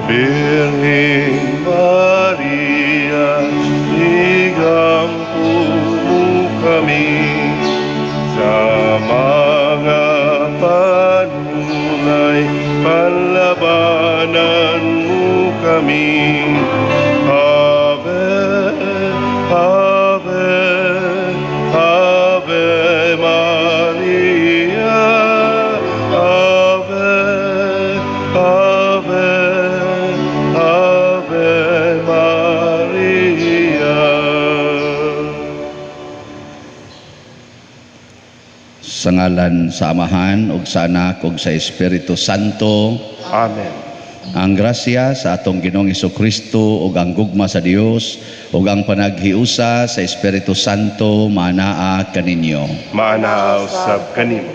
Birhen Maria, igampo mo kami sa mga panunay, panlabanan mo kami. Ave, Ave, Ave Maria, Ave, Ave, Ave Maria. Sa ngalan sa Amahan ug sa Anak ug sa Espiritu Santo. Amen. Ang grasya sa atong Ginoong Hesukristo ug ang gugma sa Dios ug ang panaghiusa sa Espiritu Santo maanaa kaninyo. Maanaa usab kanimo.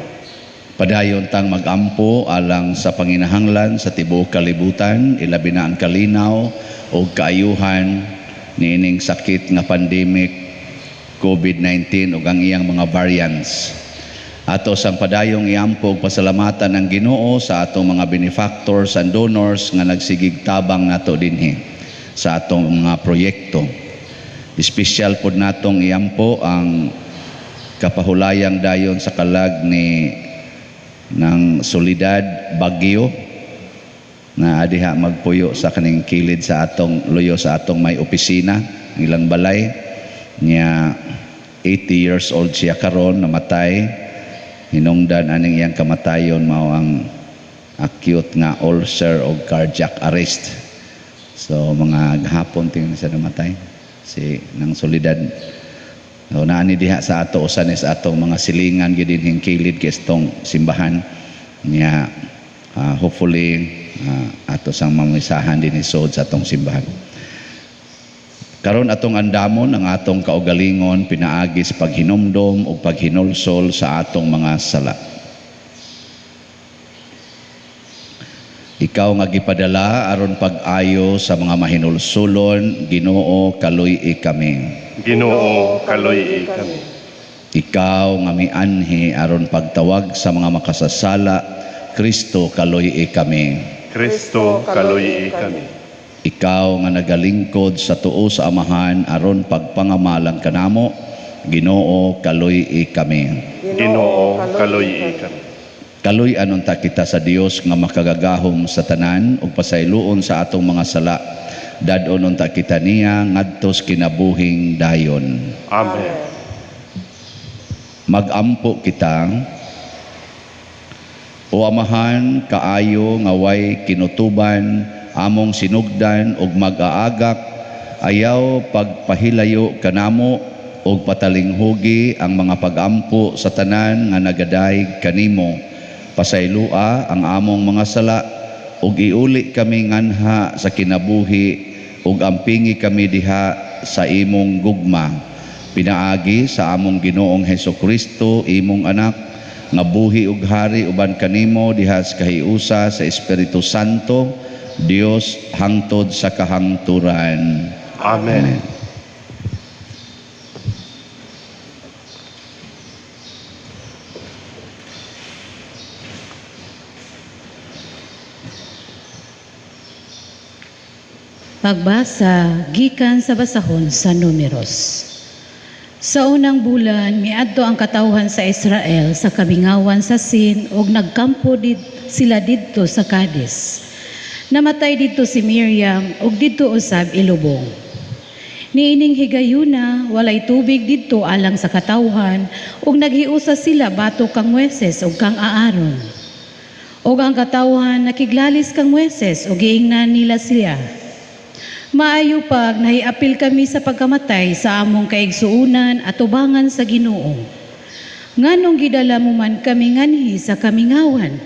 Padayon tang magampo alang sa panginahanglan sa tibuok kalibutan, ilabi na ang kalinaw ug kaayuhan niining sakit nga pandemic COVID-19 ug ang iyang mga variants. Ato sang padayong iampo ug pasalamatan ang Ginoo sa atong mga benefactors and donors nga nagsigig tabang nato dinhi sa atong mga proyekto. Espesyal pod natong iampo ang kapahulayang dayon sa kalag ni ng Soledad Baguio na adiha magpuyo sa kaning kilid sa atong luyo sa atong may opisina, ang ilang balay niya. 80 years old siya karon namatay. Hinungdan aning iyang kamatayon mao ang acute nga ulcer o cardiac arrest. So mga gahapon tingnan siya namatay si nang Soledad. So, naani diha sa ato usan is atong mga silingan gid dinhing kilid kay itong simbahan niya. Hopefully ato sang mamisahan dinhi sod sa atong simbahan. Karon atong andamon ang atong kaugalingon pinaagi sa paghinumdom ug paghinulsol sa atong mga sala. Ikaw nga gipadala aron pag-ayo sa mga mahinulsulon, Ginoo, kaluy-i kami. Ginoo, kaluy-i kami. Ikaw nga mianhi aron pagtawag sa mga makasasala, Kristo, kaluy-i kami. Kristo, kaluy-i kami. Ikaw nga nagalingkod sa tuo sa Amahan aron pagpangamalang kanamo, Ginoo, kaluy-i kami. Ginoo, kaluy-i kami. Kaluy-anon ta kita sa Dios nga makagagahom sa tanan ug pasayloon sa atong mga sala. Dad-on unta kita niya ngadtos kinabuhing dayon. Amen. Magampo kita. O Amahan, kaayo nga way kinutuban, among sinugdan ug mag-aagak, ayaw pagpahilayo kanamo ug patalinghugi ang mga pagampo sa tanan nga nagadayeg kanimo. Pasayloa ang among mga sala ug iuli kami nganha sa kinabuhi ug ampingi kami diha sa imong gugma. Pinaagi sa among Ginoong Hesukristo, imong anak, nga buhi ug hari uban kanimo diha sa kahiusa sa Espiritu Santo, Dios hangtod sa kahangturan. Amen. Amen. Pagbasa gikan sa basahon sa Numeros. Sa unang bulan miadto ang katawhan sa Israel sa kamingawan sa Sin ug nagkampo sila didto sa Kades. Namatay didto si Miriam ug didto usab ilubong. Niining higayuna walay tubig didto alang sa katawhan ug naghiusa sila batok kang Moises ug kang Aaron. Ug ang katawhan nakiglalis kang Moises ug giingnan nila siya. Maayo pag nahiapil kami sa pagkamatay sa among kaigsuonan at tubangan sa Ginoo. Nganong gidala mo man kami nganhi sa kamingawan?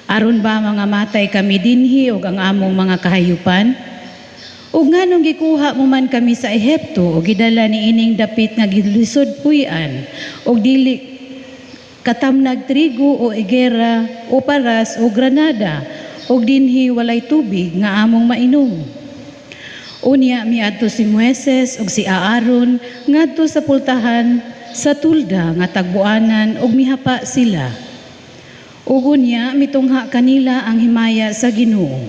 Aron ba mga matay kami dinhi og ang among mga kahayupan? Ug nganong gikuha mo man kami sa Ehipto og gidala niining dapit nga gilisod puy-an og dili katamnag trigo o igera o paras o granada og dinhi walay tubig nga among mainom? Unya miadto si Moises ug si Aaron ngadto sa pultahan sa tulda nga tagbuanan ug mihapa sila. Ug unya mitungha kanila ang himaya sa Ginoo.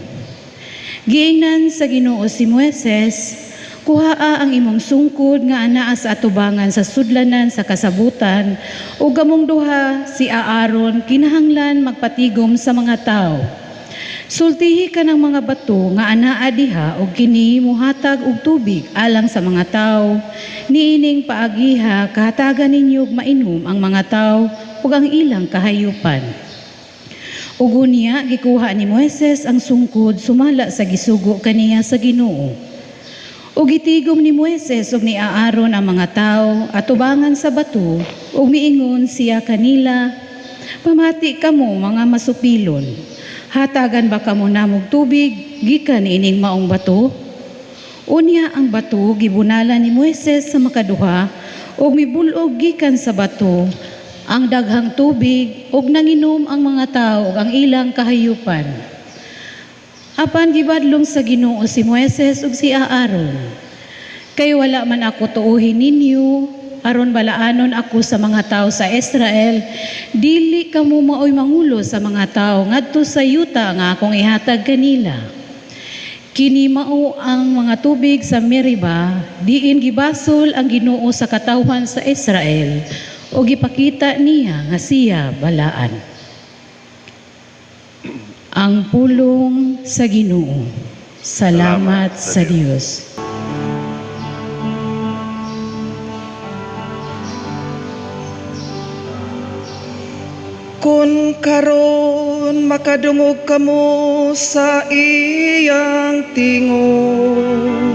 Giingnan sa Ginoo si Moises, "Kuhaa ang imong sungkod nga anaa sa atubangan sa sudlanan sa kasabutan, ug kamong duha si Aaron kinahanglan magpatigom sa mga tawo. Sultihi ka ng mga bato nga anaa diha ug kini muhatag og tubig alang sa mga tawo. Niining paagiha kahatagan ninyo og mainom ang mga tawo ug ang ilang kahayupan." Ug unya gikuha ni Moises ang sungkod sumala sa gisugo kaniya sa Ginoo. Ug gitigom ni Moises ug ni Aaron ang mga tawo atubangan sa bato ug miingon siya kanila, "Pamati kamo, mga masupilon. Hatagan ba kamo namog tubig gikan ining maong bato?" Unya ang bato gibunalan ni Moises sa makaduha ug mibul-og gikan sa bato ang daghang tubig ug nanginom ang mga tawo ug ang ilang kahayupan. Apan gibadlong sa Ginoo si Moises ug si Aaron. "Kay wala man ako tuohin ninyo aron balaanon ako sa mga tawo sa Israel, dili kamo maoy mangulo sa mga tawo ngadto sa yuta nga akong ihatag kanila." Kini mao ang mga tubig sa Meriba, diin gibasol ang Ginoo sa katawhan sa Israel o gipakita niya nga siya balaan. Ang pulong sa Ginoo. Salamat sa Dios. Kun karon makadungog kamo sa iyang tingog,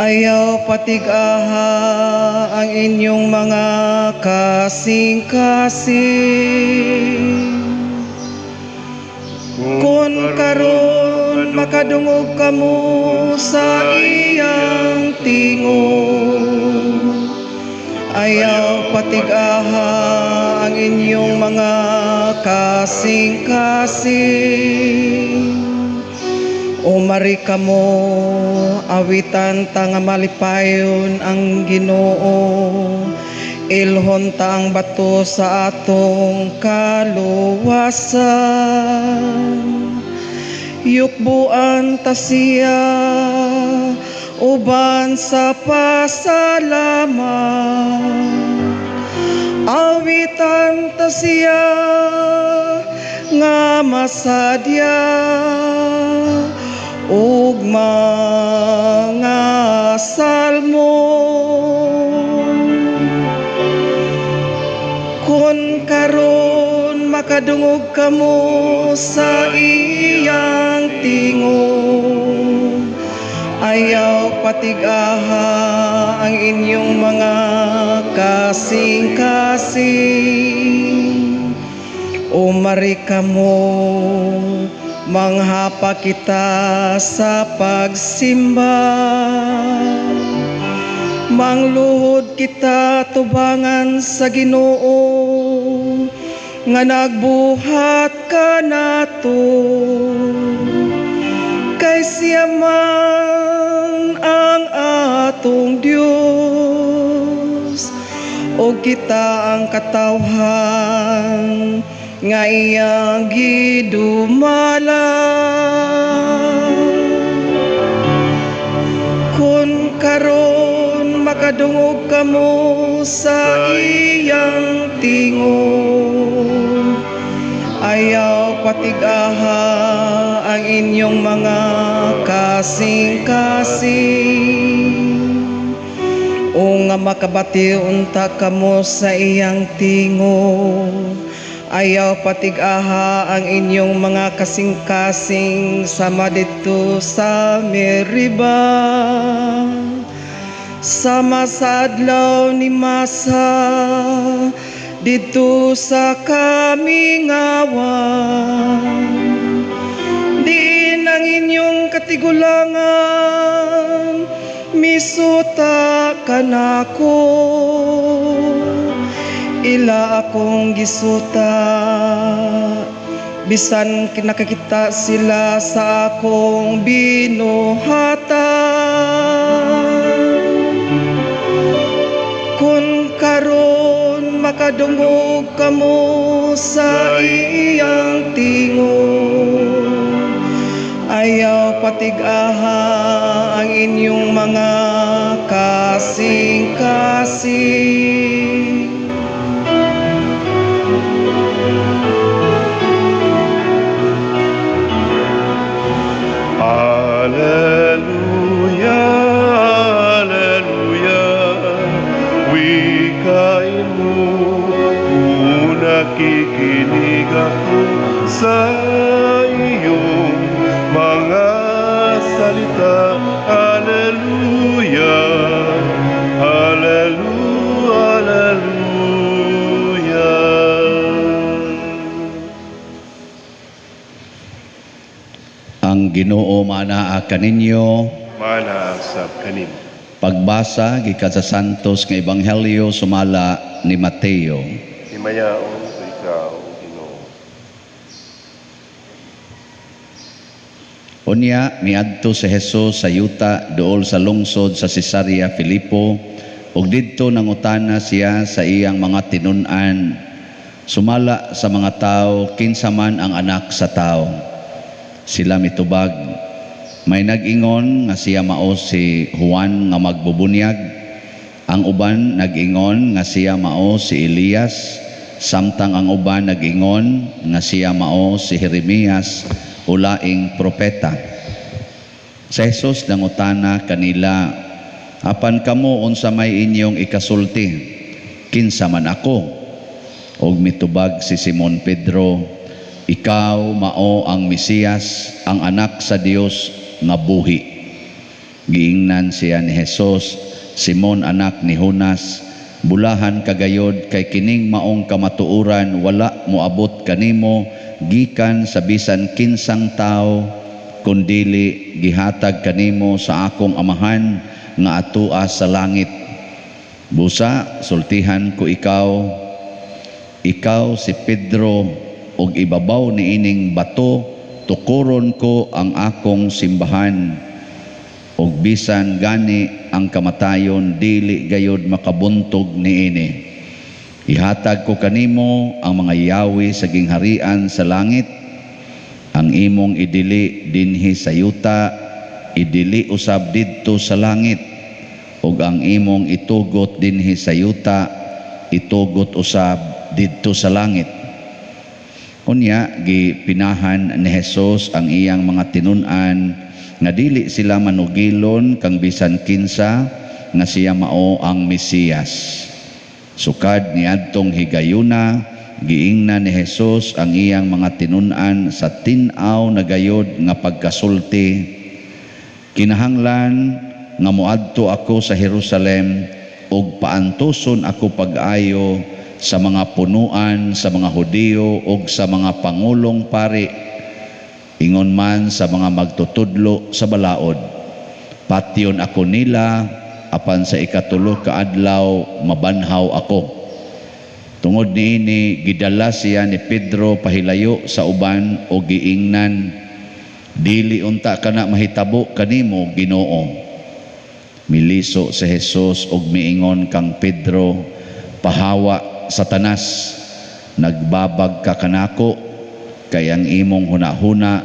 ayaw patig-aha ang inyong mga kasing-kasing. Kun karon makadungog kamo sa iyang tingog, ayaw patig-aha ang inyong mga kasing-kasing. Umari kamo, awitan ta nga malipayon ang Ginoo. Ilhon ta ang bato sa atong kaluwasan. Yukbuan ta siya uban sa pasalamat. Awitan ta siya nga masadya ug mga salmo. Kun karon makadungog kamo sa iyang tingog, ayaw patig-aha ang inyong mga kasing-kasing. Umari kamo, manghapa kita sa pagsimba. Mangluhod kita tubangan sa Ginoo nga nagbuhat kanato. Kay siya man ang atong Dios ug kita ang katawhan nga iyang gidumala. Kun karon makadungog kamo sa iyang tingog, ayaw patig-aha ang inyong mga kasing-kasing. O nga makabati unta kamo sa iyang tingog, ayaw patig-aha ang inyong mga kasing-kasing sama dito sa Meriba, sama sa adlaw ni Masa dito sa kamingawan. Diin ang inyong katigulangan, misuta kanako. Ila akong gisuta, bisan kinakakita sila sa akong binuhatan. Kun karon makadungog kamo sa iyang tingog, ayaw Ayaw patig-aha ang inyong mga kasing-kasing. Alleluia, Alleluia, wikain mo, kung nakikinig ako sa iyong mga salita. Alleluia, Alleluia, Alleluia. Ang Ginoo maanaa kaninyo. Mana sab kanimo. Pagbasa gikan sa Santos nga Ebanghelyo sumala ni Mateo. Himayaon ko ikaw, Ginoo. Unya miadto si Jesus sa yuta duol sa lungsod sa Cesarea Filipo ug didto nangutana siya sa iyang mga tinun-an, sumala sa mga tawo, kinsa man ang Anak sa Tawo? Sila mitubag, may nag-ingon nga siya mao si Juan nga magbubunyag, ang uban nag-ingon nga siya mao si Elias, samtang ang uban nag-ingon nga siya mao si Jeremias o laing propeta. Sa Jesus nangutana kanila, apan kamo, unsa may inyong ikasulti? Kinsa man ako? Og mitubag si Simon Pedro, ikaw mao ang Mesiyas, ang anak sa Dios nga buhi. Giingnan siya ni Jesus, Simon, anak ni Jonas, bulahan kagayod kay kining maong kamatuoran wala moabot kanimo gikan sa bisan kinsang tawo, kundili gihatag kanimo sa akong Amahan nga atoa sa langit. Busa sultihan ko ikaw, ikaw si Pedro, ug ibabaw niining bato tukuron ko ang akong simbahan, ug bisan gani ang kamatayon dili gayod makabuntog niini. Ihatag ko kanimo ang mga yawi sa gingharian sa langit. Ang imong idili dinhi sa yuta, idili usab didto sa langit, ug ang imong itugot dinhi sa yuta, itugot usab didto sa langit. Unya gipinahan ni Jesus ang iyang mga tinun-an nga dili sila manugilon kang bisan kinsa nga siya mao ang Mesiyas. Sukad niadtong higayuna, giingnan ni Jesus ang iyang mga tinun-an sa tin-aw na gayod nga pagkasulti, kinahanglan nga moadto ako sa Jerusalem ug paantuson ako pag-ayo sa mga punuan sa mga Hudiyo ug sa mga pangulong pari, ingon man sa mga magtutudlo sa balaod. Patyon ako nila, apan sa ikatulo ka adlaw mabanhaw ako. Tungod niini gidala siya ni Pedro pahilayo sa uban o giingnan, dili unta kana mahitabo kanimo, Ginoo. Miliso si Jesus og miingon kang Pedro, pahawa, Satanas, nagbabag ka kanako, kay ang imong hunahuna,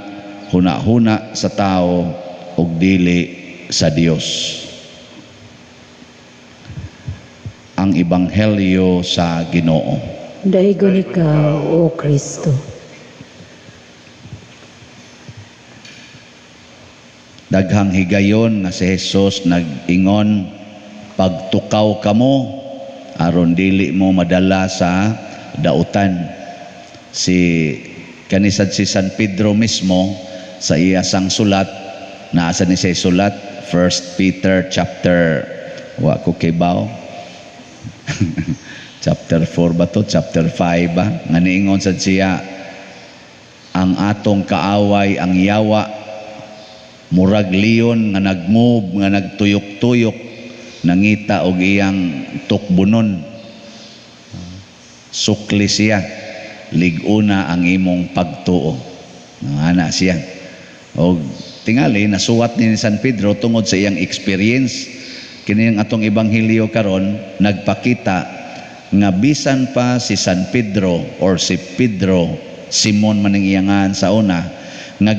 hunahuna sa tao ug dili sa Dios. Ang Ebanghelyo sa Ginoo. Daigon ikaw, O Kristo. Daghang higayon nga si Jesus nag-ingon, pagtukaw kamo aron dili mo madala sa dautan. Si kanisad si San Pedro mismo sa iya sang sulat, naasa ni siya sulat, 1 Peter chapter, wa ko kibaw, chapter 4 ba to, chapter 5 ba, nga niingon sad siya, ang atong kaaway ang yawa, murag leon nga nagmove, nga nagtuyok-tuyok, nangita og iyang tukbunon. Sukli siya, lig-una ang imong pagtuo. Ana siya. Og tingali nasuwat ni San Pedro tungod sa iyang experience. Kini ang atong ebanghelyo karon nagpakita nga bisan pa si San Pedro or si Pedro, Simon man ang iyangan sa una, nga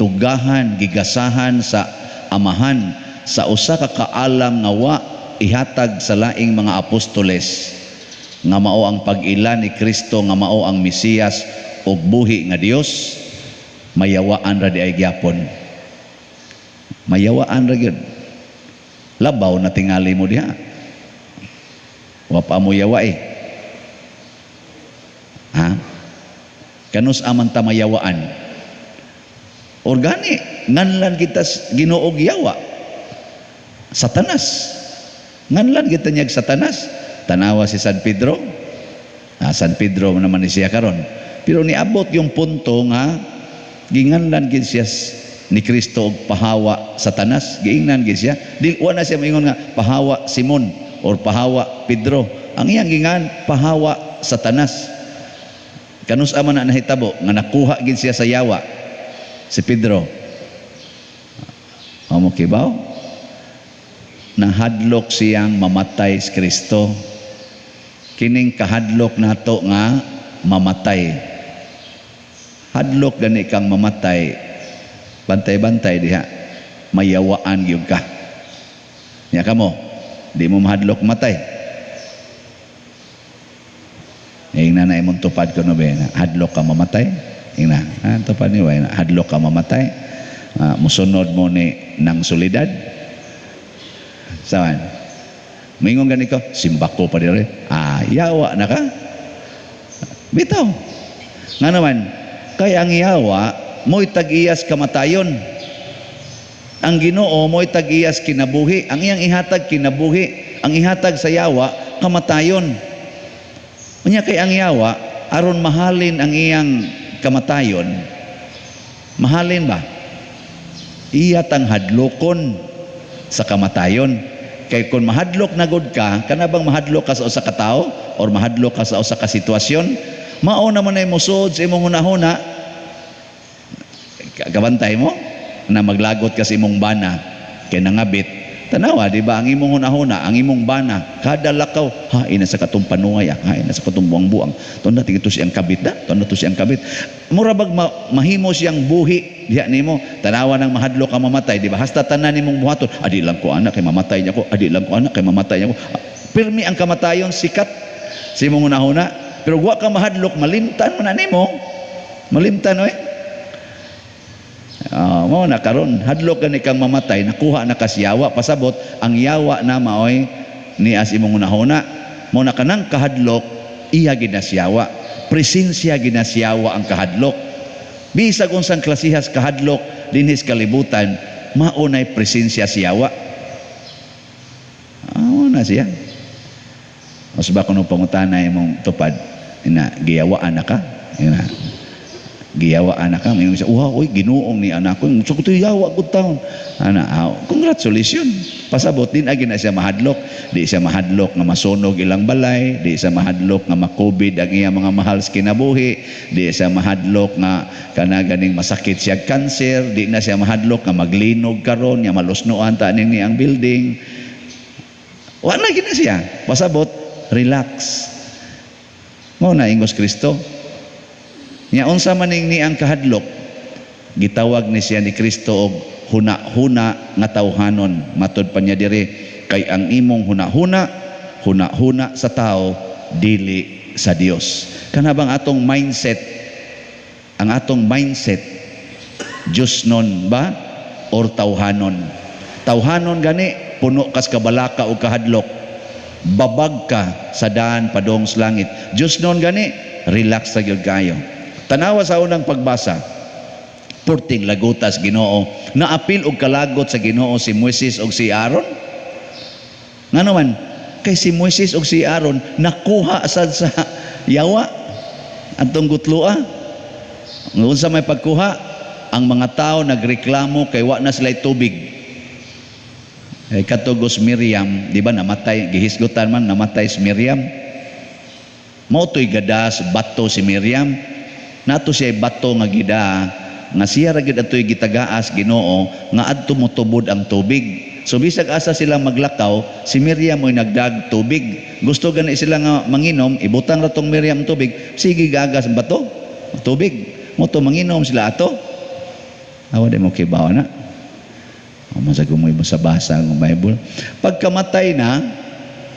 Gitugahan, gigasahan sa Amahan sa usa ka kaalam nga wa ihatag sa laing mga apostoles, nga mao ang pag-ila ni Kristo nga mao ang Mesiyas ug buhi nga Dios, mayawaan ra di ay gyapon. Mayawaan ra gyud. Labaw na tingali mo diha. Wa pa mo yawa eh. Ha? Kanus aman ta mayawaan? Organi, nganlan kita Ginoo yawa. Satanas. Nganlan kita niyag Satanas. Tanawa si San Pedro. Ah, San Pedro naman ni siya karon. Pero niabot yung punto nga ginganlan gid siya ni Kristo og pahawa Satanas. Giingnan gid siya. Di wa na siya moingon nga pahawa Simon or pahawa Pedro. Ang iyang gingan pahawa Satanas. Kanus ama na nahitabo nga nakuha gid siya sa yawa si Pedro. Amo kibaw? Nahadlok siyang mamatay si Kristo. Kining kahadlok nato nga mamatay. Hadlok gani kang mamatay, bantay-bantay diha, mayawaan gyud ka. Nya kamo, di mo mahadlok matay. Ingna na imong tupad ko no be, hadlok ka mamatay. Ingna, tupad ni way, hadlok ka mamatay. Musunod mo ni nang solidad. Sawan. Mingon gani ko, simbako pa dire. Ah, yawa na ka. Bitaw. Nga naman, kay ang yawa mo'y tag-iyas kamatayon. Ang Ginoo mo'y tag-iyas kinabuhi. Ang iyang ihatag kinabuhi. Ang ihatag sa yawa kamatayon. Unya kay ang yawa aron mahalin ang iyang kamatayon. Mahalin ba? Iya tang hadlokon sa kamatayon. Kay kung mahadlok na gud ka, kana bang mahadlok ka sa usa ka tawo or mahadlok ka sa usa ka sitwasyon, mao naman ay mosud sa imong hunahuna. Kabantay mo na maglagot ka sa imong bana kay nangabit. Tanawa, di ba ang imong hunahuna, ang imong bana, kada lakaw, ha ina sa katong panuay, ha ina sa katong buang-buang. Tunda tingito siyang kabit da, tunda to siyang kabit. Mura bag mahimo siyang buhi diha nimo. Tanawa nang mahadlok ka mamatay, di ba? Hasta tanan nimong buhaton, adi lang ko anak kay mamatay niya ko, adi lang ko anak kay mamatay niya ko. Pirmi ang kamatayon sikat sa imong hunahuna, pero wa ka mahadlok, malimtan man na nimo. Malimtan oy. Mao na karon hadlok gani kang mamatay, nakuha na kas yawa, pasabot ang yawa na maoy ni as imong hunahuna. Mao na kanang kahadlok iya gid na siyawa, presensya gid na siyawa ang kahadlok. Bisag unsang klasihas kahadlok dinhis kalibutan, mao nay presensya siyawa. Mao na siya. Mas ba kuno pangutana imong tupad ina giyawaan na ka? Ina giyawaan na ka, may siya, wow, oy, Ginoong ni anak ko, so ko yawa ko taon. Ana, congratulations. Pasabot din agi na siya mahadlok, di siya mahadlok nga masunog ilang balay, di siya mahadlok nga ma-COVID ang iya mga mahal sa kinabuhi, di siya mahadlok nga kana ganing masakit siya kanser, di na siya mahadlok nga maglinog karon, nga malusnoan ta ning ang building. Wa na gid na siya. Pasabot, relax. Mao na ingos Kristo. Nya unsa man ning ni ang kahadlok, gitawag ni siya ni Kristo og huna-huna nga tawhanon. Matod pa niya diri, kay ang imong huna-huna, huna-huna sa tao, dili sa Dios. Kana bang atong mindset, ang atong mindset, Diyos nun ba or tawhanon? Tawhanon gani, puno kas kabalaka o kahadlok, babag ka sa daan padong sa langit. Diyos nun gani, relax sa gyud kayo. Tanawa sa unang pagbasa, purting lagutas Ginoo, naapil og kalagot sa Ginoo si Moises og si Aaron. Ngano man, kay si Moises og si Aaron nakuha sad sa yawa atong gutloa. Unsa may pagkuha? Ang mga tao nagreklamo kay wa na sila'y tubig. Eh, katugos Miriam, di ba namatay, gihisgutan man namatay si Miriam. Mao to'y gadas bato si Miriam. Nato siya bato nga gida nga siya ra gid atoy gitagaas Ginoo nga adto motubod ang tubig. So bisag asa sila maglakaw, si Miriam mo'y nagdag tubig. Gusto gani sila nga manginom, ibutang ra tong Miriam tubig, sige gagas ang bato, tubig. Mo to manginom sila ato. Awa di mo kibaw na. O masag mo sa basa ang Bible. Pagkamatay na,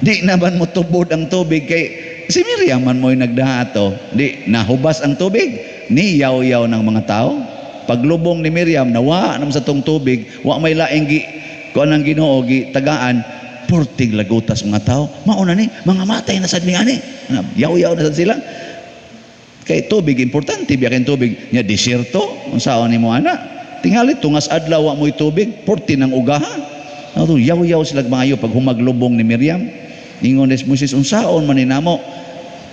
di naman mo tubod ang tubig kay si Miriam man mo'y nagdato. Di nahubas ang tubig, ni yaw-yaw ng mga tao. Paglubong ni Miriam, nawa naman sa tong tubig, wa may laing gi kuan ang Ginoo gi tagaan, purtig lagutas mga tao. Mauna ni mga matay na sad mi ani. Yaw-yaw na sad sila. Kay tubig importante biya tubig nya disyerto unsaon nimo ana. Tingali tungas adlaw wa mo'y tubig, purti ng ugaha. Ato yaw-yaw sila maayo pag humaglubong ni Miriam. Ingon ni Moises, unsaon man ni namo?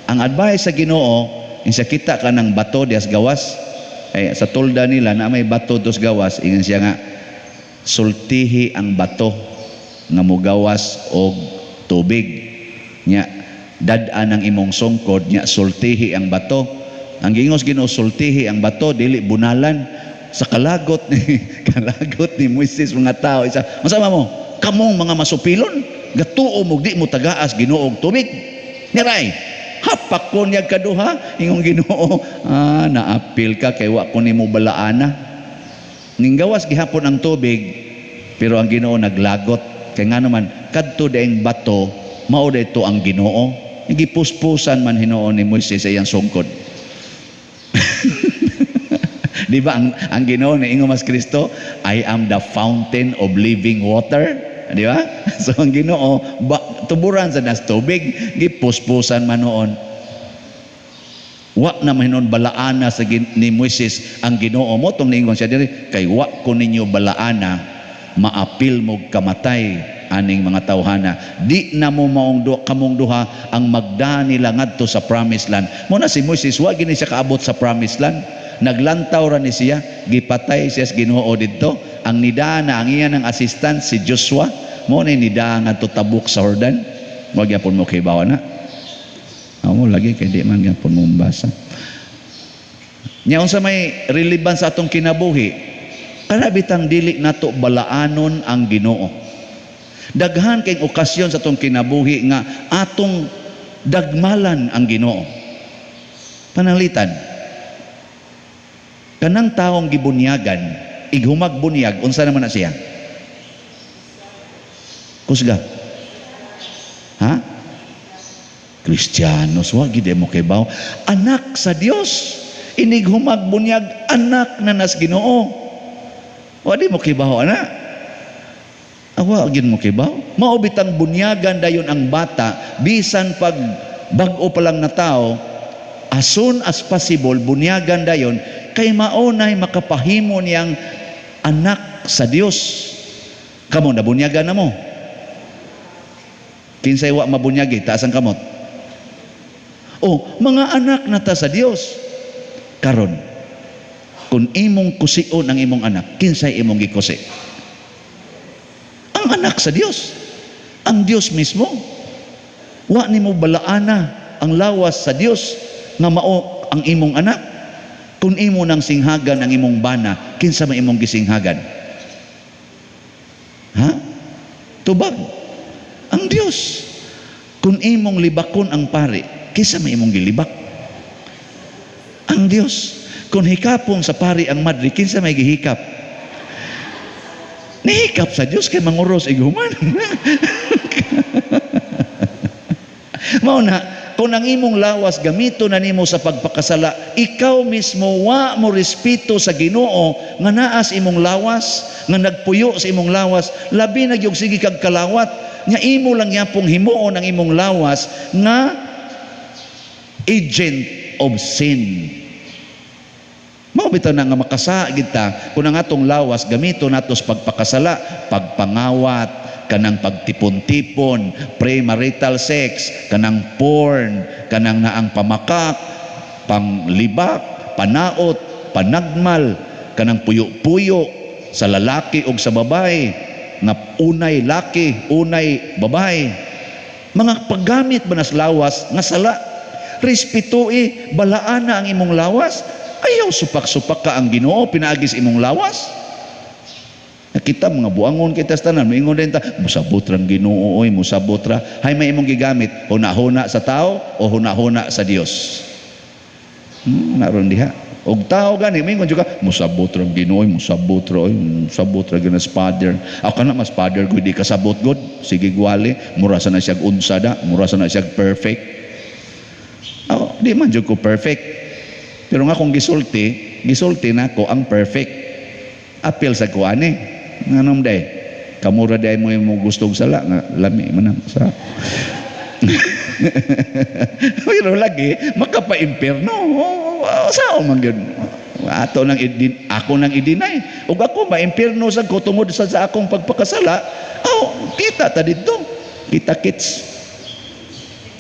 Ang advice sa Ginoo, insa kita ka ng bato dias gawas. Eh, sa tolda nila na may bato dos gawas, ingon siya nga sultihi ang bato nga mugawas og tubig. Nya dad-an ang imong sungkod, nya sultihi ang bato. Ang gingos Ginoo, sultihi ang bato, dili bunalan. Sa kalagot ni kalagot ni Moises mga tao, isa masama mo kamong mga masupilon, gatuo mo di mo tagaas Ginoo og tubig. Niray hapak ko niya kaduha. Ingong Ginoo, naapil ka kay wa ko nimo balaana. Ninggawas gihapon ang tubig, pero ang Ginoo naglagot kay ngano man kadto daing bato mao dayto ang Ginoo. Gipuspusan man hinuon ni Moises sa iyang sungkod. Di ba ang Ginoo ni ingon mas Kristo, I am the fountain of living water. Di ba? So ang Ginoo tuburan sa nas tubig, gipuspusan man noon. Wa na man hinuon balaana sa ni Moises ang Ginoo mo tong niingon siya diri, kay wa ko ninyo balaana, maapil mo kamatay aning mga tawhana. Di na mo maong kamong duha ang magda nila ngadto sa promised land. Mo na si Moises wa gini siya kaabot sa promised land. Naglantaw ra ni siya, gipatay siya sa Ginoo didto. Ang nidana ang iya ng assistant si Joshua, mo ni nida ngadto tabok sa Jordan. Wa gyapon mo kibaw na. Amo lagi kay di man gyapon mo basa. Nya unsa may relevance sa atong kinabuhi? Kana bitang dili nato balaanon ang Ginoo. Daghan kay okasyon sa atong kinabuhi nga atong dagmalan ang Ginoo. Pananglitan, kanang taong gibunyagan, ighumagbunyag, unsa naman na siya? Kusga. Ha? Kristiyanos, wa gid mo kibaw. Anak sa Dios, inighumagbunyag, anak na nas Ginoo. Wa di mo kibaw ana. Awa gid mo kibaw. Mao bitang bunyagan dayon ang bata bisan pag bag-o pa lang na tao, as soon as possible bunyagan dayon kay mao nay makapahimo niyang anak sa Dios. Kamo nabunyagan na mo. Kinsay wa mabunyagi, taas ang kamot. O, mga anak na ta sa Dios. Karon, kung imong kusion ang imong anak, kinsay imong gikusi? Ang anak sa Dios. Ang Dios mismo. Wa nimo balaana ang lawas sa Dios nga mao ang imong anak. Kung imo nang singhagan ang imong bana, kinsa man imong gisinghagan? Ha? Tubag. Ang Dios. Kung imong libakon ang pari, kinsa man imong gilibak? Ang Dios. Kung hikapon sa pari ang madre, kinsa may gihikap? Nihikap sa Dios kay manguros ighuman. Mao na, kung ang imong lawas gamito na nimo sa pagpakasala, ikaw mismo wa mo respeto sa Ginoo nga naas imong lawas, nga nagpuyo sa imong lawas, labi na gyud sige kag kalawat nga imo lang yapong himuon ang imong lawas nga agent of sin. Mao bitaw na nga makasa gid ta kung ang atong lawas gamito nato sa pagpakasala, pagpangawat, kanang pagtipon-tipon, premarital sex, kanang porn, kanang naang pamakak, panglibak, panaot, panagmal, kanang puyo-puyo sa lalaki o sa babae, nga unay laki, unay babae. Mga paggamit ba nas lawas nga sala? Respetoi, balaan na ang imong lawas. Ayaw supak-supak ka ang Ginoo pinaagis imong lawas. Nakita mga buangon kita sa tanan, moingon din ta, musabot ra ang Ginoo oy, musabot ra. Hay may imong gigamit, huna-huna sa tao o huna-huna sa Dios. Naron diha. Og tao gani mingon jud ka, "Musabot ra Ginoo, musabot ra oy, musabot ra gyud father." Ako kana mas father ko di kasabot god. Sige gwali, mura sa na siyag unsa da, mura sa na siyag perfect. Ako, di man jud ko perfect. Pero nga kung gisulti, gisulti nako ang perfect. Apil sa kuani. Nganom day? Kamura day mo mo gusto og sala nga lami man ang sa. Pero lagi makapa-impierno. Sao man gyud? Ato nang idin, ako nang i-deny. Ug ako maimpierno sa ko tungod sa akong pagpakasala. Oh, kita ta didto. Kita kits.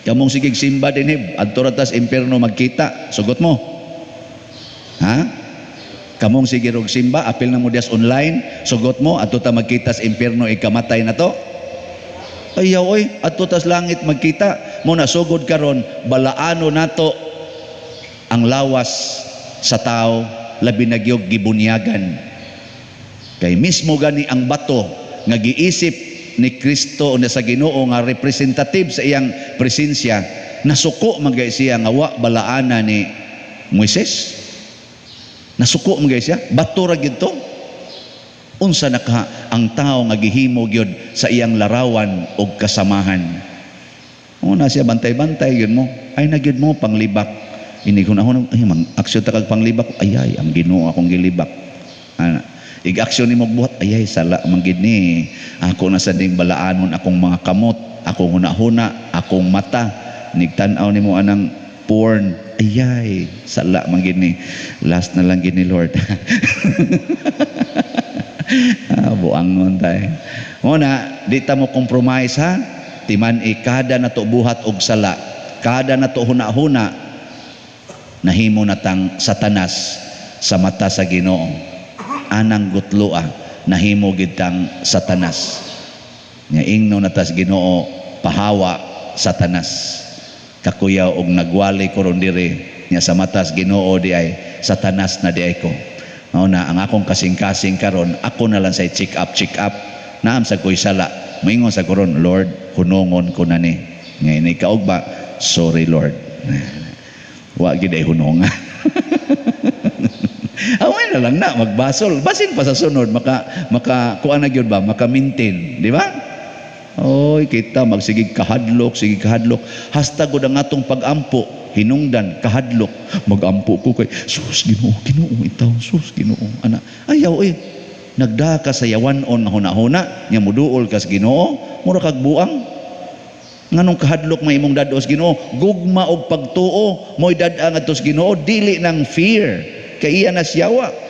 Kamong sigig simba dinhi, adto ra tas impierno magkita. Sugot mo. Ha? Kamong sige rog simba, apil na mo dias online, sugot mo adto ta magkita sa impierno ikamatay na to. Ayaw oy, adto tas langit magkita. Mo na sugod karon, balaano nato ang lawas sa tao, labi na gyud gibunyagan. Kay mismo gani ang bato nga giisip ni Kristo o sa Ginoo nga representative sa iyang presensya, nasuko man gay siya nga wa balaana ni Moises. Nasuko man gay siya, bato ra gyud to. Unsa na ka ang tao nga gihimo gyud sa iyang larawan og kasamahan. Una siya bantay-bantay gyud mo. Ay na gyud mo panglibak. Ini hunahuna ay mang aksyon ta kag panglibak. Ay ay ang Ginoo akong gilibak. Ana. Ig-aksyon nimo buhat ay ay sala man gid ni. Ako na sa ding balaanon akong mga kamot, akong hunahuna, akong mata. Nigtan-aw nimo anang porn. Ay ay sala man gid ni. Last na lang gid ni Lord. Buangon tay. Muna, di ta mo compromise ha. Timan kada nato buhat og sala, kada nato huna-huna, nahimo natang Satanas sa mata sa Ginoo. Anang gutloa, nahimo gid tang Satanas. Nya ingno natas Ginoo, pahawa Satanas. Kakuyaw og nagwali ko ron diri, nya sa matas Ginoo di ay Satanas na di ay ko. Mao na ang akong kasing-kasing karon, ako na lang sa check up, check up. Naam sa ko'y sala. Moingon sa koron, "Lord, hunungon ko na ni." Ngayon ikaw ba? "Sorry, Lord." Wa gid ay hununga. Away na lang na magbasol. Basin pa sa sunod maka maka kuan na gyud ba, maka maintain, di ba? Oy, kita magsigig kahadlok, sige kahadlok. Hasta gud ang atong pag-ampo, hinungdan kahadlok. Magampo ko kay sus Ginoo, Ginoo itaw, sus Ginoo. Ana, ayaw eh. Nagda ka sa yawan-on nga hunahuna, nya muduol ka sa Ginoo, mura kag buang. Nganong kahadlok may imong dad-os Ginoo, gugma og pagtuo mo'y dad-a ngadto sa Ginoo, dili nang fear. Kay iya na siyawa.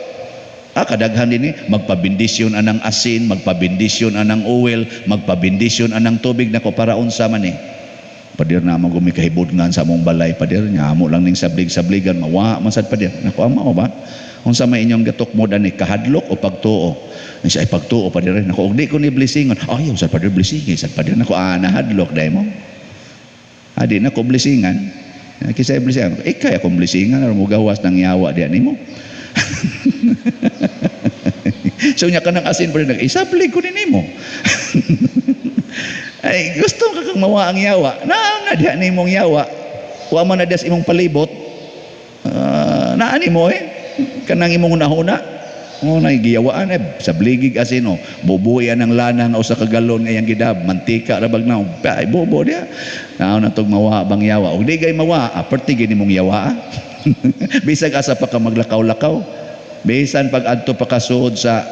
Kadaghan din eh, magpabendisyon anang asin, magpabendisyon anang oil, magpabendisyon anang tubig nako para unsa man eh. Padir na mo gumikahibudngan sa among balay, padir nya amo lang ning sablig-sabligan mawa man sad padir. Nako ama o ba? Unsa may inyong gatok mo dani, kahadlok o pagtuo? Siya ay pagtuo padir. Nako og di ko ni blessingon. Ayaw sad padir blessing, sad padir nako nahadlok dai mo. Adi na ko blessingan. Kisay blessingan. Ikay akong blessingan aron mo gawas ng yawa diyan nimo. So nya kanang asin pa rin, isablig ko ni nimo. Ay, gusto ka kang mawa ang yawa. Naa na diha nimong yawa. Wa man na diha sa imong palibot. Naa nimo eh. Kanang imong hunahuna. O na giyawaan eh sabligig asin oh. Bubuyan ang lana nga usa ka galon nga iyang gidab, mantika ra bag na, ay bobo diha. Naa na tog mawa bang yawa. Og di gay mawa, perti gid nimong yawa. Bisag asa pa ka maglakaw-lakaw. Bisan pag adto pa kasuod sa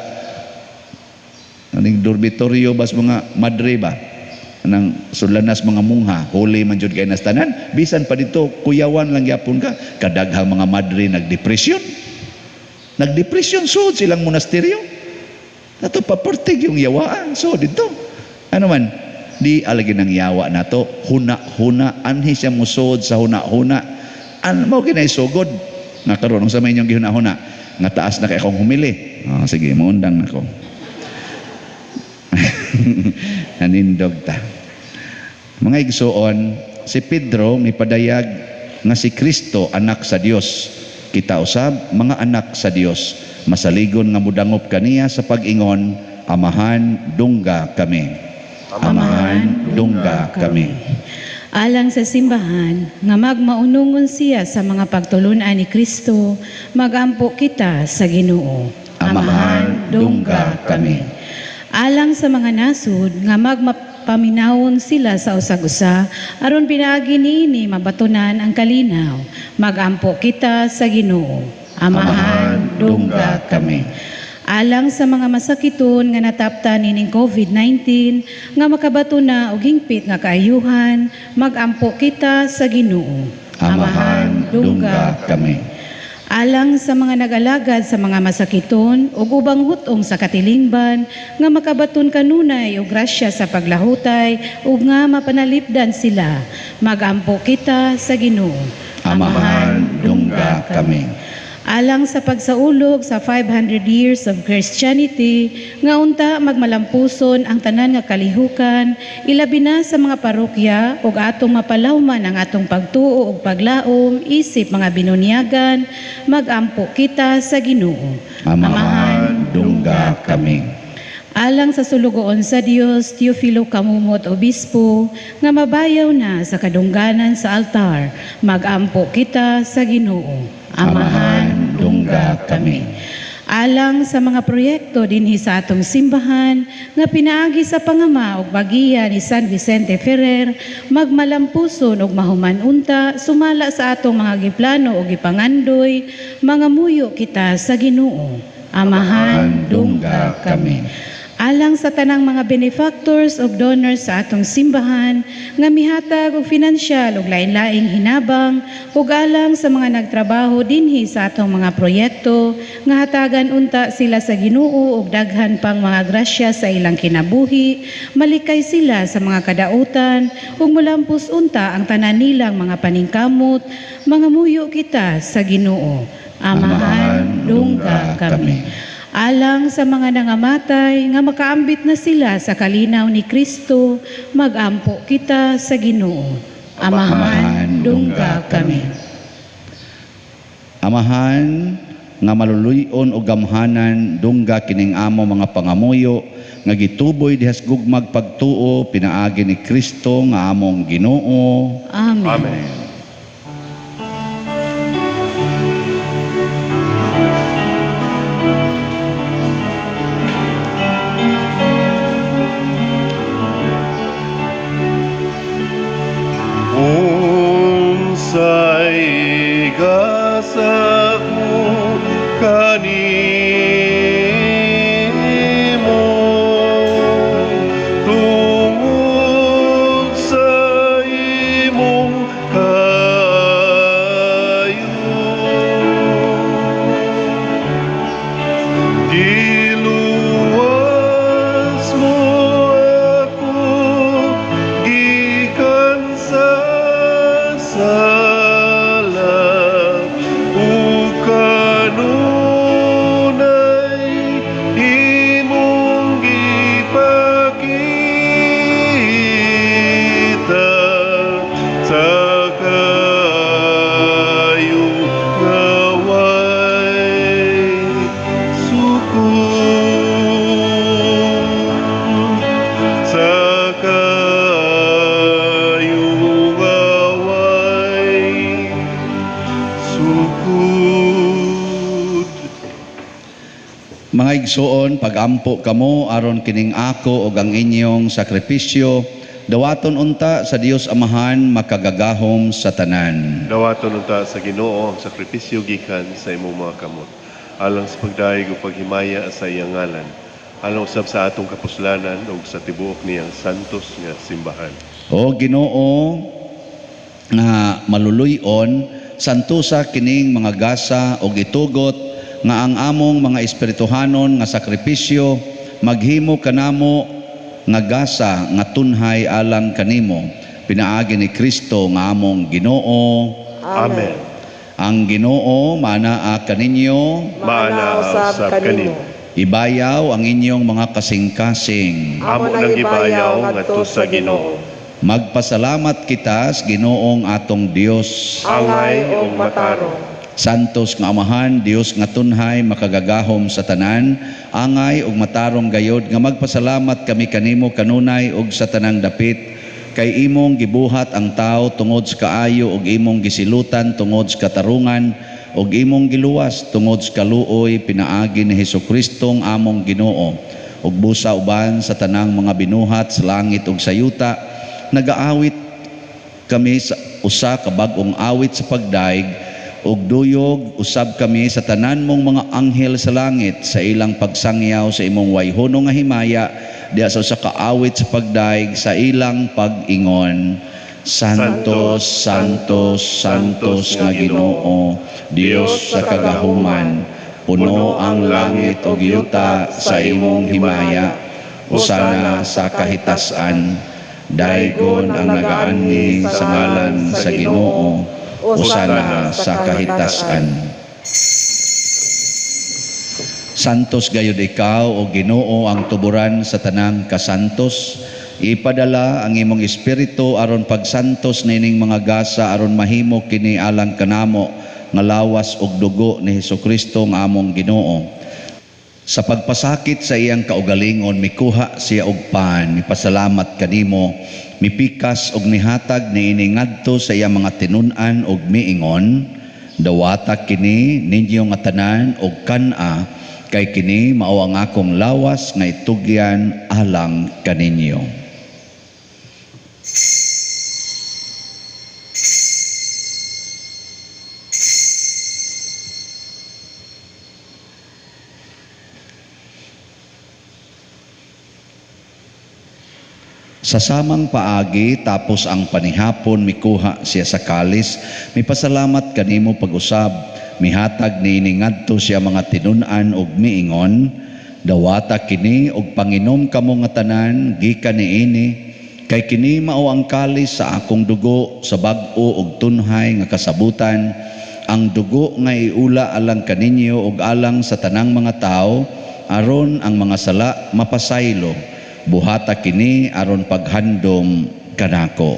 aning dormitoryo bas mga madre ba nang sulanas mga mungha, huli man jud kay nas tanan, bisan pa dito kuyawan lang gyapon ka. Kadaghang mga madre nagdepresyon, nagdepresyon sud silang monasteryo ato papertig yung yawaan. So dito ano man di alagi ng yawa nato huna-huna, anhi siya musod sa huna-huna an mo kinay sugod nga karon unsa may inyong gihuna-huna nga taas na kay akong humili. Oh, sige moundang nako. Nanindog ta. Mga igsuon, si Pedro mipadayag nga si Kristo anak sa Dios. Kita usab mga anak sa Dios. Masaligon nga mudangop kaniya sa pag-ingon, "Amahan, dungga kami. Amahan, dungga kami." Alang sa simbahan, nga magmaunungon siya sa mga pagtulunan ni Kristo, magampo kita sa Ginoo. Amahan, dungga kami. Alang sa mga nasud, nga magmapaminawon sila sa usag-usa, aron pinaagi niini mabatunan ang kalinaw, magampo kita sa Ginoo. Amahan, dungga kami. Alang sa mga masakiton nga nataptan nining COVID-19 nga makabato na og hingpit nga kaayuhan, magampo kita sa Ginoo. Amahan, dungga kami. Alang sa mga nag-alagad sa mga masakiton ug ubang hutong sa katilingban nga makabaton kanunay og grasya sa paglahutay ug nga mapanalipdan sila, magampo kita sa Ginoo. Amahan, dungga kami. Alang sa pagsaulog sa 500 years of Christianity, nga unta magmalampuson ang tanan nga kalihukan, ilabi na sa mga parokya ug atong mapalawman ang atong pagtuo ug paglaom isip mga binunyagan, magampo kita sa Ginoo. Amahan, dungga kami. Alang sa sulugoon sa Dios, Teofilo Camomot Obispo, nga mabayaw na sa kadungganan sa altar, magampo kita sa Ginoo. Amahan, dungga kami. Alang sa mga proyekto dinhi sa atong simbahan nga pinaagi sa pangama ug bagiya ni San Vicente Ferrer, magmalampuson ug mahuman unta sumala sa atong mga giplano ug gipangandoy, mangamuyo kita sa Ginoo. Amahan, dungga kami. Alang sa tanang mga benefactors ug donors sa atong simbahan nga mihatag og finansyal ug lain-laing hinabang, ug alang sa mga nagtrabaho dinhi sa atong mga proyekto nga hatagan unta sila sa Ginoo og daghan pang mga grasya sa ilang kinabuhi, malikay sila sa mga kadautan ug mulampos unta ang tanan nilang mga paningkamot, mangamuyo kita sa Ginoo. Amahan, dungga kami. Alang sa mga nangamatay nga makaambit na sila sa kalinaw ni Kristo, magampo kita sa Ginoo. Amahan, dungga kami. Amahan nga maluluy-on o gamhanan, dungga kining amo mga pangamuyo nga gituboy dihas gugmag pagtuo pinaagi ni Kristo nga among Ginoo. Amen. Amen. Unsay gasa ko kanimo, tungod sa imong kaayo. Giluwas mo ako gikan sa sala, ug kanunay imong gipakita sa kaayo nga way sukod, sa kaayo nga way sukod. Mga igsuon, pagampo kamo aron kining ako ug ang inyong sakripisyo dawaton unta sa Dios Amahan makagagahom sa tanan. Dawaton unta sa Ginoo ang sakripisyo gikan sa imong mga kamot, alang sa pagdayeg ug paghimaya sa iyang ngalan, alang usab sa atong kapuslanan ug sa tibuok niyang santos nga simbahan. O Ginoo nga maluluy-on, santusa kining mga gasa ug itugot nga ang among mga espirituhanon nga sakripisyo maghimo kanamo nga gasa nga tunhay alang kanimo, pinaagi ni Kristo nga among Ginoo. Amen. Ang Ginoo maanaa kaninyo, Maana usab kanimo. Ibayaw ang inyong mga kasing-kasing. Amo nang gibayaw ngadto sa Ginoo. Magpasalamat kita sa Ginoong atong Dios. Angay ug matarong. Santos nga Amahan, Dios nga tunhay, makagagahom sa tanan, angay ug matarong gayod nga magpasalamat kami kanimo kanunay ug sa tanang dapit. Kay imong gibuhat ang tao tungod sa kaayo ug imong gisilutan tungod sa katarungan ug imong giluwas tungod sa kaluoy pinaagi ni Hesukristo among Ginoo. Ug busa uban sa tanang mga binuhat sa langit ug sa yuta, nagaawit kami sa usa ka bag-ong awit sa pagdaig ug duyog usab kami sa tanan mong mga anghel sa langit sa ilang pagsangyaw sa imong wayhono nga himaya diha sa usa ka awit sa pagdaig sa ilang pag-ingon. Santo, Santo, Santos nga Ginoo, Dios sa kagahuman, puno ang langit ug yuta sa imong himaya. Usana sa kahitasan, daygon ang nagaanhi sa ngalan sa Ginoo, usana sa kahitasan. Santos gayud ikaw o Ginoo ang tuburan sa tanang kasantos. Ipadala ang imong espiritu aron pagsantos nining mga gasa aron mahimo kini alang kanamo nga lawas ug dugo ni Hesukristo nga among Ginoo. Sa pagpasakit sa iyang kaugalingon mikuha siya og pan, mipasalamat kanimo, mipikas og mihatag niini ngadto sa iyang mga tinun-an og miingon, dawata kini ninyo nga tanan og kan-a, kay kini mao ang akong lawas nga itugyan alang kaninyo. Sa samang paagi, tapos ang panihapon, mikuha siya sa kalis, mipasalamat kanimo pag-usab, mihatag niini ngadto siya mga tinun-an og miingon, dawata kini og panginom kamo nga tanan gikan niini, kay kini mao ang kalis sa akong dugo sa bag-o og tunhay nga kasabutan, ang dugo nga iula alang kaninyo og alang sa tanang mga tawo, aron ang mga sala mapasaylo. Buhata kini aron paghandom kanako.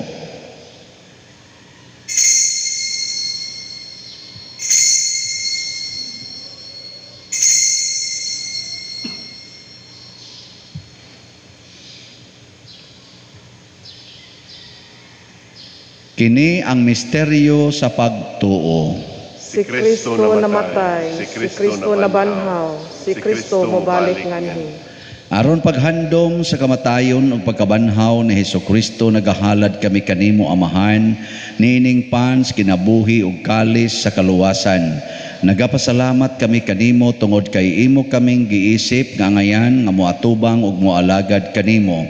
Kini ang misteryo sa pagtuo. Si Kristo namatay, si Kristo nabanhaw, si Kristo mobalik nganhi. Aron paghandom sa kamatayon ug pagkabanhaw ni Hesukristo, nagahalad kami kanimo Amahan niining pans kinabuhi ug kalis sa kaluwasan. Nagapasalamat kami kanimo tungod kay imo kaming giisip nga angayan nga moatubang ug moalagad kanimo.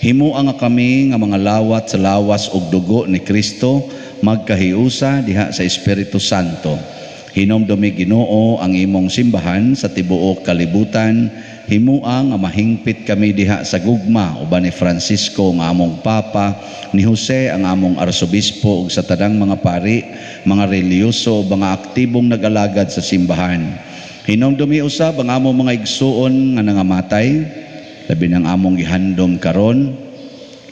Himoa nga kami nga mga lawat sa lawas ug dugo ni Kristo magkahiusa diha sa Espiritu Santo. Hinomdumi Ginoo ang imong simbahan sa tibuok kalibutan. Himua nga mahingpit kami diha sa gugma uban ni Francisco nga among Papa, ni Jose ang among Arsobispo ug sa tanang mga pari, mga relihiyoso, mga aktibong nag-alagad sa simbahan. Hinomdumi usab ang among mga igsuon nga nangamatay, labi nang among gihandom karon,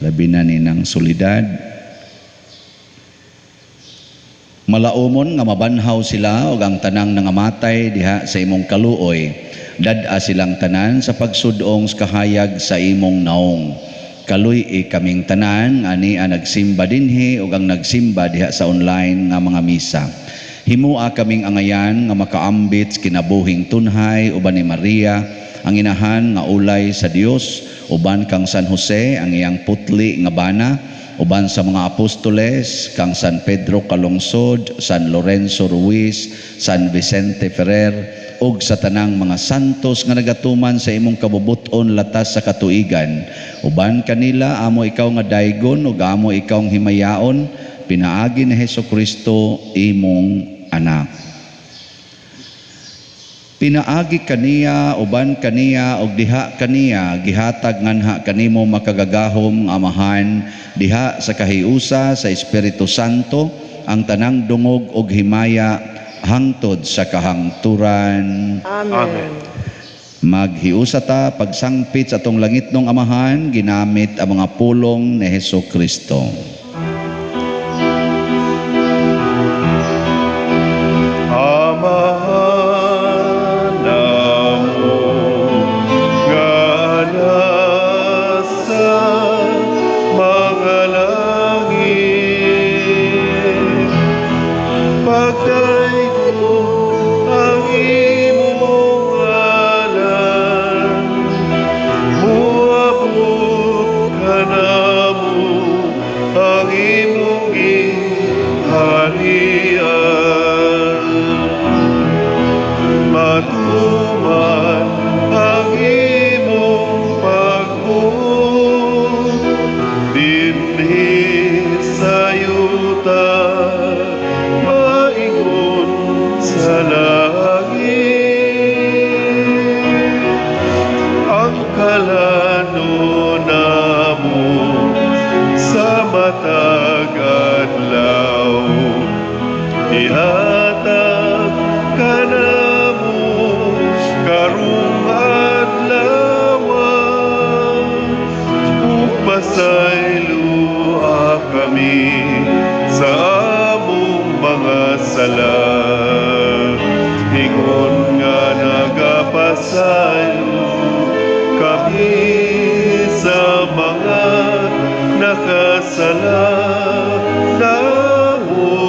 labi na ninang Solidad. Malaumon nga mabanhaw sila ug ang tanang nangamatay diha sa imong kaluoy. Dad-a silang tanan sa pagsudong sa kahayag sa imong naong. Kaluy-i kaming tanan ani ang nagsimba dinhi ug ang nagsimba diha sa online nga mga misa. Himua kaming angayan nga makaambit sa kinabuhing tunhay uban ni Maria ang inahan nga ulay sa Dios, uban kang San Jose ang iyang putli nga bana, uban sa mga apostoles kang San Pedro Calungsod, San Lorenzo Ruiz, San Vicente Ferrer, ug sa tanang mga santos nga nagatuman sa imong kabubut-on latas sa katuigan. Uban kanila amo ikaw nga daygon ug amo ikaw ang himayaon, pinaagi ni Hesukristo imong anak. Pinaagi kaniya, uban kaniya, ug diha kaniya, gihatag nganha kanimo makagagahom nga Amahan, diha sa kahiusa sa Espiritu Santo, ang tanang dungog ug himaya hangtod sa kahangturan. Amen. Amen. Maghiusa ta pagsangpit sa atong langitnong Amahan, ginamit ang mga pulong ni Hesukristo. Amahan namo nga nasa mga. Pasayloa kami sa among mga sala, ingon nga nagapasaylo kami sa mga nakasala namo.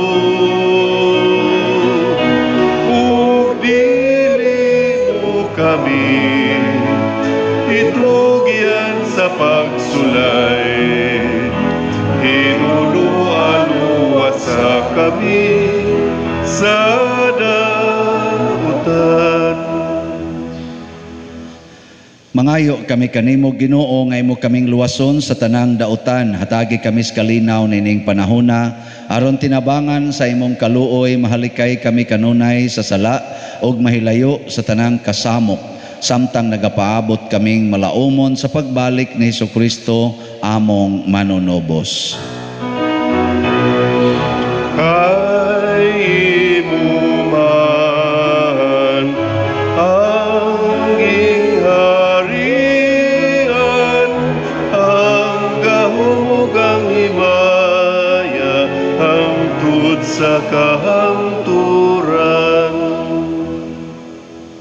Ug dili mo kami itugyan sa pagsulay, hinunuan sa kami sa dautan. Mangayo kami kanimo, Ginoo, nga imo kaming luwason sa tanang dautan. Hatagi kami sa kalinaw nining panahona aron tinabangan sa imong kaluoy mahalikay kami kanunay sa sala ug mahilayo sa tanang kasamok, samtang nagapaabot kaming malaumon sa pagbalik ni Hesukristo among manunubos. Kay imo man ang gingharian, ang gahom ug ang himaya, hangtod sa kahangturan.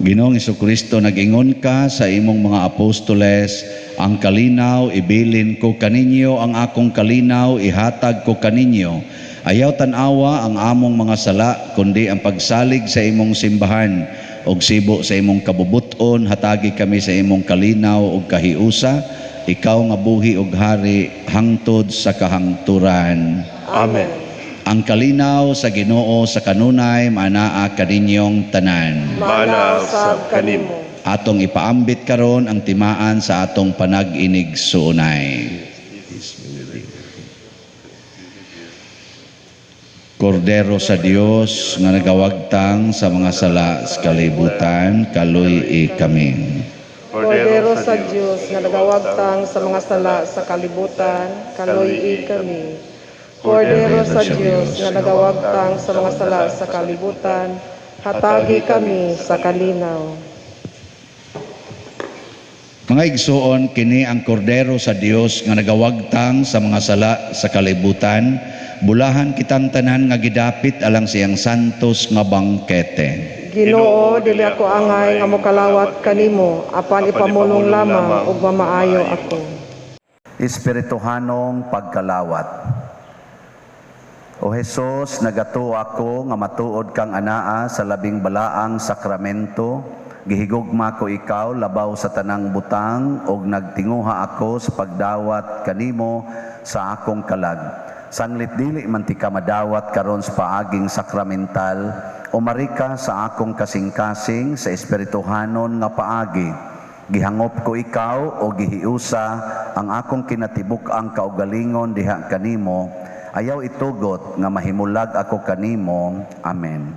Ginoong Hesukristo, nag-ingon ka sa imong mga apostoles, "Ang kalinaw ibilin ko kaninyo, ang akong kalinaw ihatag ko kaninyo." Ayaw tan-awa ang among mga sala, kundi ang pagsalig sa imong simbahan. Og sibo sa imong kabubuton, hatagi kami sa imong kalinaw ug kahiusa, ikaw nga buhi ug hari hangtod sa kahangturan. Amen. Ang kalinaw sa Ginoo sa kanunay maanaa kaninyong tanan. Maanaa usab kanimo. Atong ipaambit karon ang timaan sa atong panag-inigsuonay. Kordero sa Dios nga nagawagtang sa mga sala sa kalibutan, kaluy-i kami. Kordero sa Dios nga nagawagtang sa mga sala sa kalibutan, kaluy-i kami. Kordero sa Dios nga nagawagtang sa mga sala sa kalibutan, hatagi kami sa kalinaw. Mga igsuon, kini ang kordero sa Dios nga nagawagtang sa mga sala sa kalibutan. Bulahan kitang tanan nga gidapit alang siyang santos nga bangkete. Ginoo, dili ako angay nga mokalawat kanimo, apan ipamulong lamang ug mamaayo ako. Espirituhanong pagkalawat. O Hesus, nagatuo ako nga matuod kang anaa sa labing balaang sakramento. Gihigugma ko ikaw labaw sa tanang butang ug nagtinguha ako sa pagdawat kanimo sa akong kalag. Sanglit dili man tika madawat karon sa paaging sakramental, umarika sa akong kasing-kasing sa espirituhanon nga paagi. Gihangop ko ikaw o gihiusa ang akong kinatibuk-ang kaugalingon diha kanimo. Ayaw itugot nga mahimulag ako kanimo. Amen.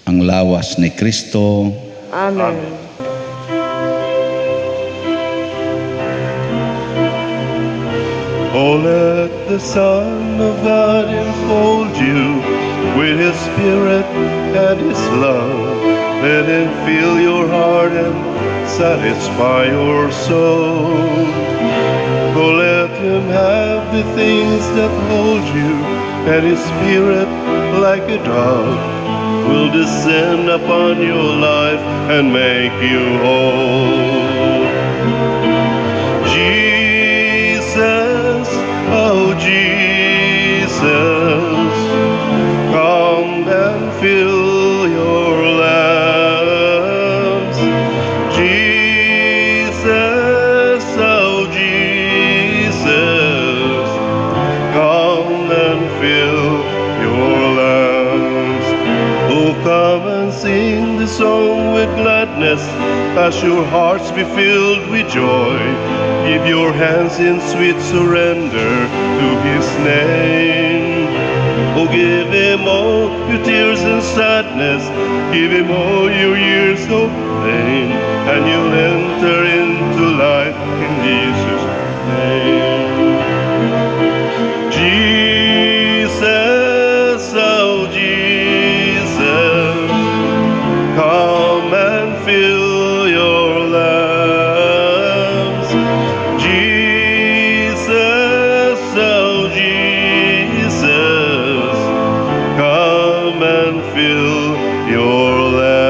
Ang lawas ni Kristo. Amen. Oh, let the Son of God enfold you with His Spirit and His love. Let Him fill your heart and satisfy your soul. Oh, let Him have the things that hold you, and His Spirit, like a dove, will descend upon your life and make you whole. Jesus, oh Jesus, come and fill your lamps. Jesus, oh Jesus, come and fill your lamps. Oh, come and sing the song with gladness, as your hearts be filled with joy. Give your hands in sweet surrender to His name. Oh, give Him all your tears and sadness, give Him all your years of pain, and you'll enter into life in Jesus' name. Jesus, oh fill your lamps.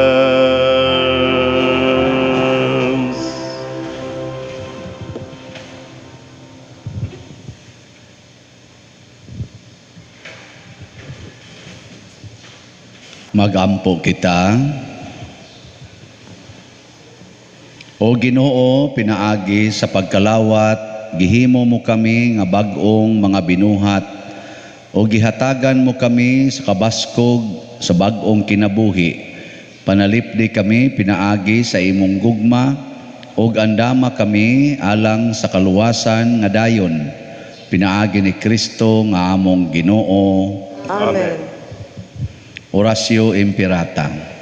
Magampo kita. O Ginoo, pinaagi sa pagkalawat, gihimo mo kami nga bag-ong mga binuhat, o gihatagan mo kami sa kabaskog sa bag-ong kinabuhi. Panalipdi kami pinaagi sa imong gugma, og andama kami alang sa kaluwasan nga dayon. Pinaagi ni Kristo nga among Ginoo. Amen. Oratio Imperata.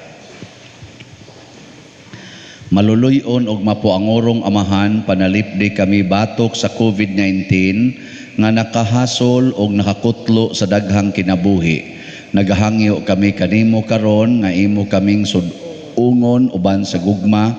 Maluluy-on og mapuangorong Amahan, panalipdi kami batok sa COVID-19 nga nakahasol og nakakutlo sa daghang kinabuhi. Nagahangyo kami kanimo karon nga imo kaming sud-ungon uban sa gugma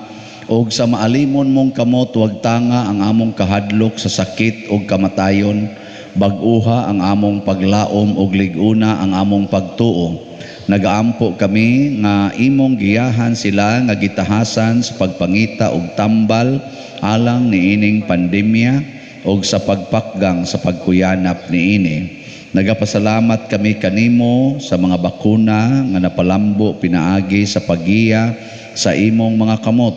og sa maalimon mong kamot wagtanga ang among kahadlok sa sakit og kamatayon, bag-uha ang among paglaom og lig-una ang among pagtuo. Nagaampo kami nga imong giyahan sila nga gitahasan sa pagpangita og tambal alang niining pandemya og sa pagpakgang sa pagkuyanap niini. Nagapasalamat kami kanimo sa mga bakuna nga napalambo pinaagi sa paggiya sa imong mga kamot.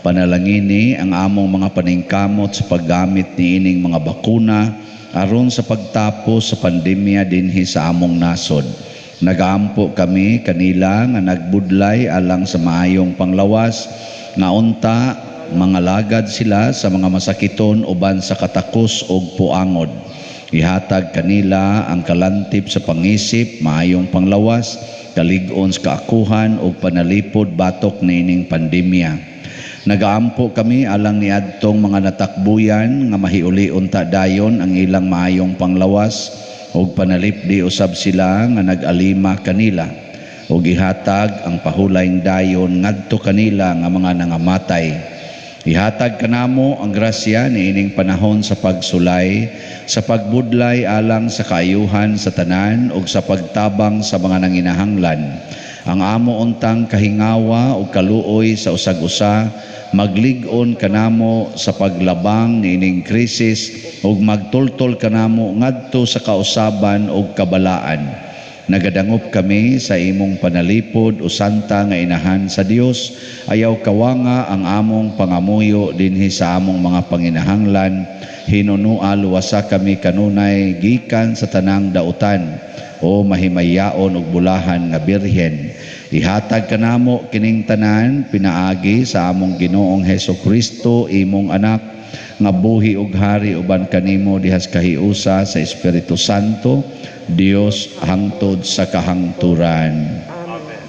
Panalangini ang among mga paningkamot sa paggamit niining mga bakuna aron sa pagtapos sa pandemya dinhi sa among nasod. Nagaampo kami kanila nga nagbudlay alang sa maayong panglawas, nga unta mangalagad sila sa mga masakiton uban sa katakos og puangod. Ihatag kanila ang kalantip sa pangisip, maayong panglawas, kalig-on sa kaakuhan og panalipod batok niining pandemya. Nagaampo kami alang niadtong mga natakbuyan nga mahiuli unta dayon ang ilang maayong panglawas og panalipdi usab sila nga nag-alima kanila og ihatag ang pahulayng dayon ngadto kanila nga mga nangamatay. Ihatag kanamo ang grasya niining panahon sa pagsulay, sa pagbudlay alang sa kaayuhan sa tanan ug sa pagtabang sa mga nanginahanglan. Ang amo untang kahingawa ug kaluoy sa usag-usa maglig-on kanamo sa paglabang niining krisis ug magtultol kanamo ngadto sa kausaban ug kabalaan. Nagadangop kami sa imong panalipod o santa nga inahan sa Dios. Ayaw kawanga ang among pangamuyo dinhi sa among mga panginahanglan. Hinunua luwasa kami kanunay gikan sa tanang dautan o mahimayaon ug bulahan nga birhen. Ihatag kanamo kining tanan pinaagi sa among Ginoong Hesus Kristo, imong anak, nga buhi ug hari uban kanimo dihas kahiusa sa Espiritu Santo, Dios hangtod sa kahangturan. Amen.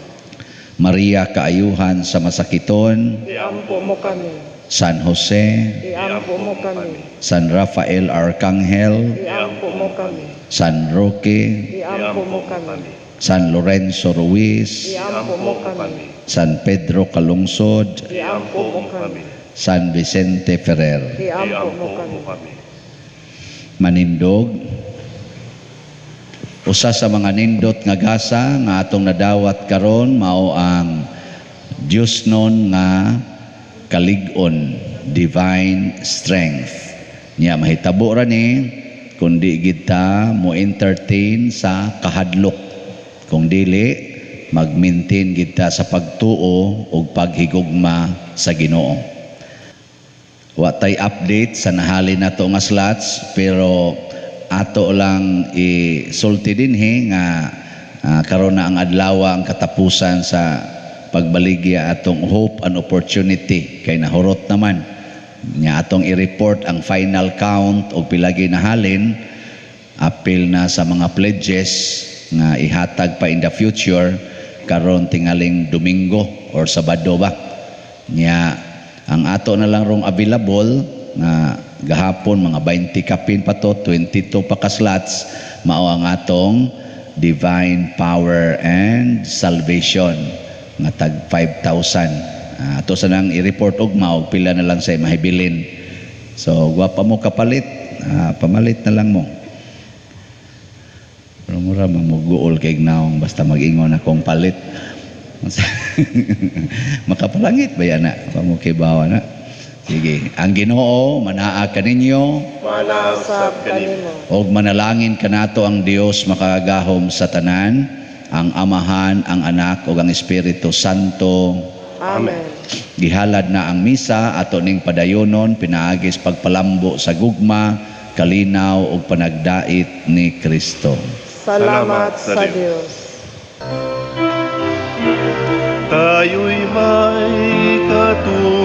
Maria, kaayuhan sa masakiton, iampo mo kami. San Jose, iampo mo kami. San Rafael Arcangel, iampo mo kami. San Roque, iampo mo kami. San Lorenzo Ruiz, iampo mo kami. San Pedro Calungsod, iampo mo kami. San Vicente Ferrer. Iampo mo kami. Manindog. Usa sa mga nindot nga gasa nga atong nadawat karon mao ang Diyosnon nga kalig-on, divine strength. Nya mahitabo ra ni kundi kita mo entertain sa kahadlok. Kung dili, mag-maintain kita sa pagtuo ug paghigugma sa Ginoo. Wa tay update sa nahalin nato nga slots, pero ato lang isulti dinhi nga karon na ang adlaw ang katapusan sa pagbaligya atong hope and opportunity kay nahurot naman. Nya atong i-report ang final count og pila ginahalin, apil na sa mga pledges nga ihatag pa in the future karon tingaling Domingo or Sabado ba. Nya ang ato na lang rong available nga gahapon mga 20 kapin pa to, 22 pa ka slots, mao ang atong divine power and salvation nga tag 5,000. Ato sa nang i-report og mao pila na lang sa mahibilin. So gwapa mo kapalit, pamalit na lang mo. Pero Mura mamuguol kay naong basta mag-ingon akong palit. Makapalangit ba yan na? Pamukibawa na. Sige. Ang Ginoo manaa kaninyo. Manaa Usab usab kanimo. kanimo. Og manalangin kanato ang Dios makagagahom sa tanan, ang Amahan, ang Anak ug ang Espiritu Santo. Amen. Gihalad na ang misa ato ning padayonon pinaagi sa pagpalambo sa gugma, kalinaw ug panagdait ni Kristo. Salamat sa Dios. Tayo'y may katuruan.